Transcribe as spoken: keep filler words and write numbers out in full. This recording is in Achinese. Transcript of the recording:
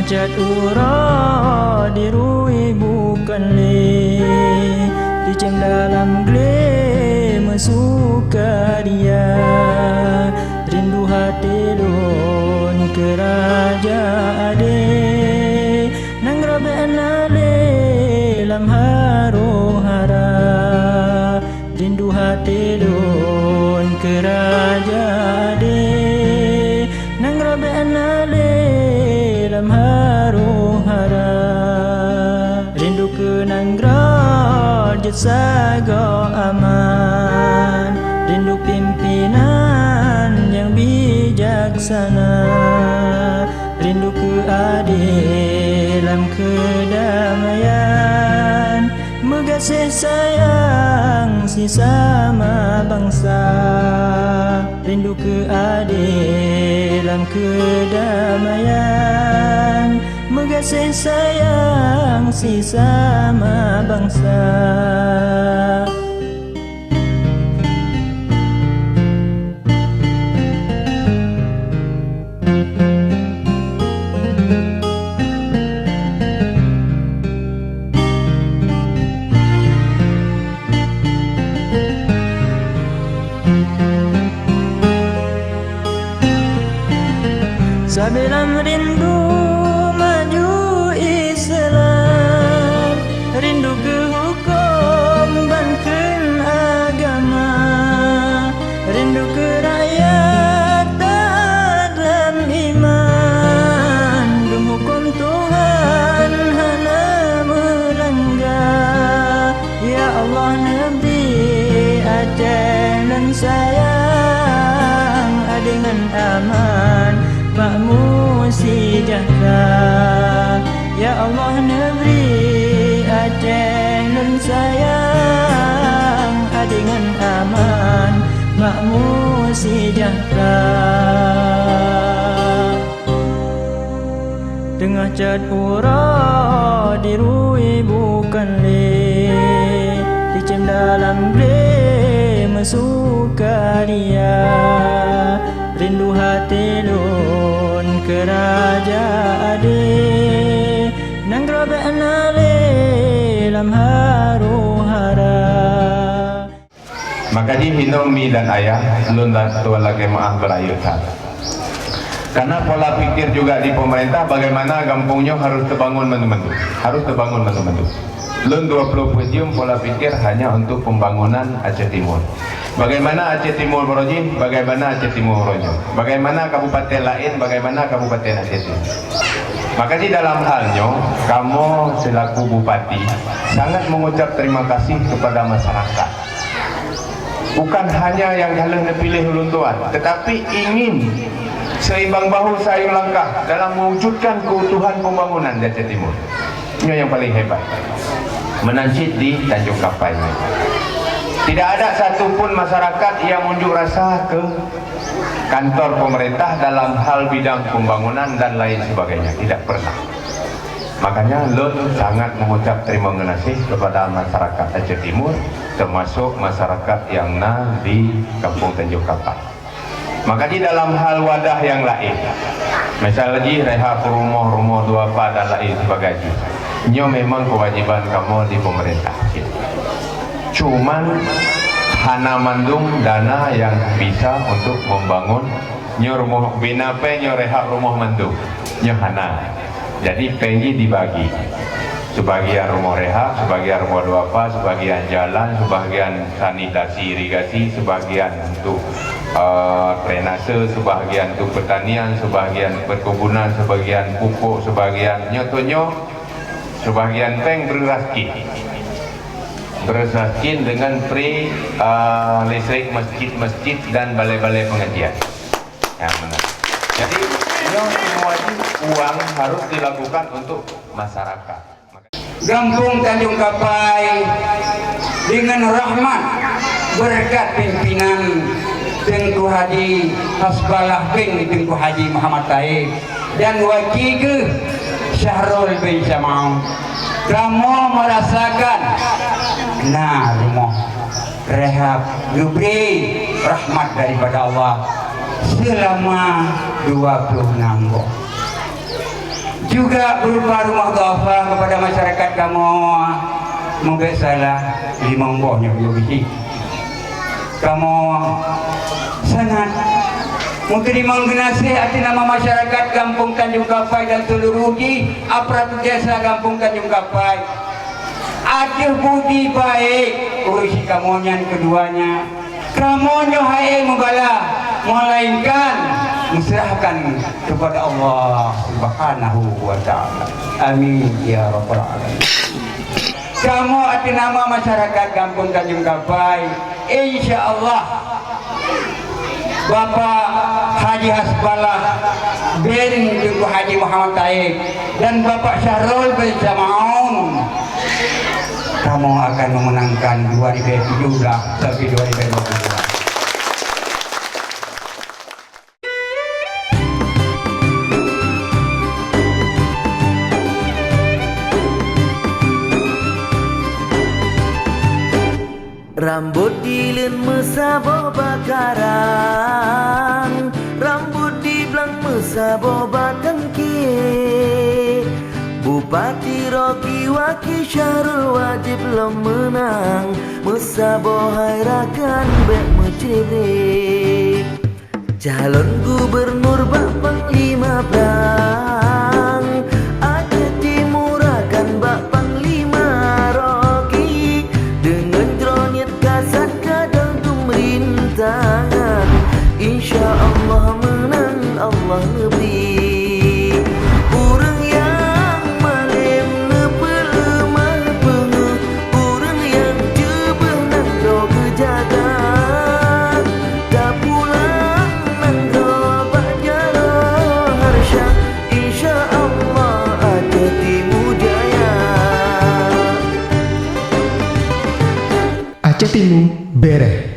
Cat uroe dirui bukan lé, ticém dalam glé meusuka dia. Rindu hati lôn keu raja adé, nanggroe bék na lé lam harôh hara. Rindu hati lôn keu raja adé, nanggroe bék na lé lam harôh hara. Rindu keu nanggroe jeuet sagoe aman, rindu pimpinan nyang bijaksana. Rindu keu adé lam keudamaian, meugaséh sayang sisama bansa. Rindu keu adé lam keudamaian, meugaséh sayang sisama bansa. Sabe lam rindu maju Islam, rindu keu hukôm ban kheun agama, rindu keu rakyat taat lam iman, dum hukôm Tuhan hana meulangga. Ya Allah, neubri Aceh lôn sayang, adé ngon aman, makmu seujahteura. Ya Allah, neubri Aceh lôn sayang, adé ngon aman, makmu seujahteura. Teungoh cat uroe dirui bukan lé, ticém dalam glé meusuka dia. Rindu hati lôn keu raja adé, nanggroe bék na lé lam harôh hara. Maka jih inong mi dan ayah, lôn dan tuan lakée meuáh beurayeuk that. Karena pola pikir juga di pemerintah, bagaimana gampông nyoe harus teubangun mandum-mandum. Harus teubangun mandum-mandum. Lôn dua ploh peuet jeuem pola pikir hanya untuk pembangunan Aceh Timur. Bagaimana Aceh Timur baroe jih, bagaimana Aceh Timur baroe nyoe. Bagaimana kabupaten laén, bagaimana kabupaten Aceh Timur. Maka jih dalam hal nyoe, kamoe selaku bupati sangat mengucap terima kasih kepada masyarakat. Bukan hanya nyang ka lheueh neupiléh ulôn tuan, tetapi ingin seimbang bahu sayueng langkah dalam mewujudkan keutuhan pembangunan di Aceh Timur. Nyoe nyang paléng hebat. Meunan cit di Tanjong Kapai nyoe. Tidak ada satu pun masyarakat yang unjuk rasa ke kantor pemerintah dalam hal bidang pembangunan dan lain sebagainya. Tidak pernah. Makanya lôn sangat mengucap terima kasih kepada masyarakat Aceh Timur, termasuk masyarakat yang na di Kampung Tanjong Kapai. Maka di dalam hal wadah yang lain, misal jih rehab rumoh, rumoh duafa dan lain sebagainya, nyoe memang kewajiban kamoe di pemerintah. Cuman hana mandum dana yang bisa untuk membangun nyoe rumoh bina pé nyoe rehab rumoh mandum. Nyoe hana. Jadi péng jih dibagi. Sebagian rumoh rehab, sebagian rumoh duafa, sebagian jalan, sebagian sanitasi irigasi, sebagian untuk eh, drainase, sebagian untuk pertanian, sebagian perkebunan, sebagian pupuk, sebagian nyoe-nyoe, sebagian péng beureuras kit. Beureuras kit dengan free eh, listrik masjid-masjid dan balai-balai pengajian. Yang benar. Jadi, nyoe semua jih uang harus dilakukan untuk masyarakat. Gampông Tanjong Kapai deungon rahmat beureukat pimpinan Teungku Haji Hasballah bin Teungku Haji Muhammad Taib dan waki geuh Syahrul bin Syamaun, kamoe meurasakan na rumoh rehab geubri rahmat daripada Allah seulama dua ploh nam boh. Juga berupa rumah duafa kepada masyarakat kamoe, mubek salah limong boh nyoe bisi. Kamoe sangat meuteurimong geunaséh ateueh nama masyarakat Gampông Tanjong Kapai dan seluruh jih aparatur desa Gampông Tanjong Kapai. Ateueh budi baik urusi kamoe nyan keduanya, kamoe nyoe hai mubala, melainkan meusrahkan kepada Allah Subhanahu wa Ta'ala. Amin ya rabbal alamin. Kamoe ateueh nama masyarakat Gampông Tanjong Kapai, insya Allah, Bapak Haji Hasballah bin Teungku Haji Muhammad Taib dan Bapak Syahrul bin Samaun, kamoe akan memenangkan dua ribu tujuh belas sampai dua ribu dua puluh dua. Rambot dileuen meusaboh bak karang, rambot diblang meusaboh bak tangke. Bupati Rocky Waki Syahrul wajéb lom meunang, meusaboh hai rakan bék meucré-bré. Calon gubernur bak panglima prang, Aceh Timu rakan bak panglima Rocky. Deungon droe niet kasat ka dong peumeurintahan, insya Allah meunang Allah neubri. Ureuëng nyang malém neupeuleumah peungeuh, ureuëng nyang ceubeuh nanggroe geujaga. Tapulang nanggroe bak jaroe harsya, insya Allah Aceh Timu jaya. Aceh Timu bereh.